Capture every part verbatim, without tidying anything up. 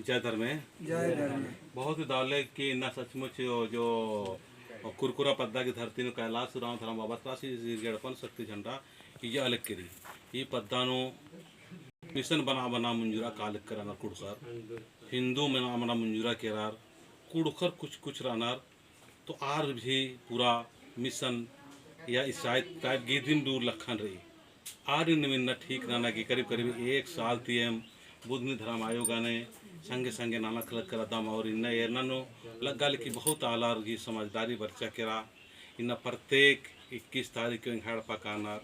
जय धर्मे। जय धर्मे। बहुत ही दव ले कि इन्ना सचमुच जो, जो कुरकुरा पद्दा की धरती नू कैलाश उराँव धरम बाबा तरा सी सिरगेड़पन शक्ति झंडा इया लेक्करी। ई पद्दा नू मिशन बना बना मुंजुरा कालिक करानर कुड़ुखर। हिंदू मना मना मुंजुरा केरार। कुड़ुखर कुछ कुछ रानर। तो आर भी पूरा मिशन या ईसाई टाइप गे दिम दूर लखन रई। आर इन्ना मिन्ना ठीक नना गे करीब करीब एक साल ती एम बुधनी धरम आयो गने संगे संगे नना खलक करदम और इन्ना एरना नू लग्गा ले कि बहुत आलर गे समझदारी बरचा केरा। इन्ना प्रत्येक इक्कीस तारीख के एंग्है एड़पा कानर,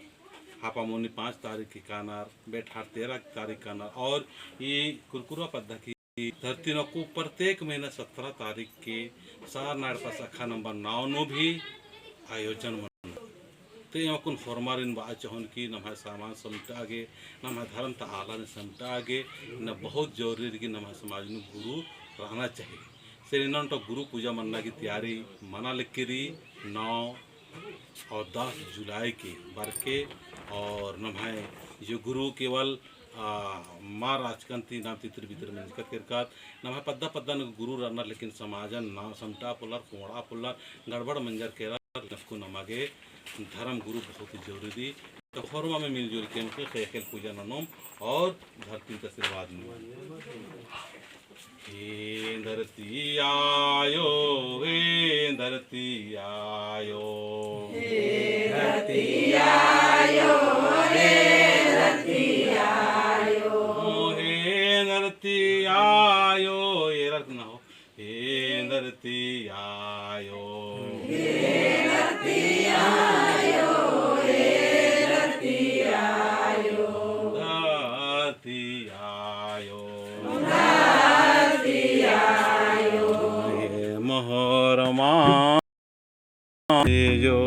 हापा मोनी पाँच तारीख के कानर, बेठार तेरह तारीख कानर और ई कुरकुरा पद्दा की धरती नू अक्कु प्रत्येक महीना सत्रह तारीख के सारना एड़पा शाखा नंबर नौ नू भी आयोजन मनो। ते एम अक्कुन होरमारिन बआ चहोन कि नम्है सामान समटा गे, नम्है धर्म ता आलारिन समटा गे, इन्ना बहुत जरूरी रई कि नम्है समाज नू गुरु रहना चाहिए। से इन्ना ओन्टा गुरु पूजा मन्ना की तैयारी मना लेक्करी नौ और दस जुलाई के बरके और नम्है जो गुरु केवल, आ, मार आचकन ती नाम तितर बितर मंजकत केरकत, नम्है पद्दा पद्दा नू गुरु रअनर, लेकिन समाजन नाम समटा पोल्लर, कोंड़आ पोल्लर, गड़बड़ मंजर केरर, नफको नमा गे धर्म गुरु बहुत ही जरूरी। तो होरमा में मिलजुल के मतलब ख़ेख़ेल पूजा ननोम और धरती का आशीर्वाद ननोम। हे धरती आयो, हे धरती आयो। हे धरती आयो, हे धरती आयो। हे धरती आयो, ये रखना हो। हे धरती आयो। हे धरती आयो, हे धरती आयो। धरती आयो। धरती आयो। हे मोहर माँ जो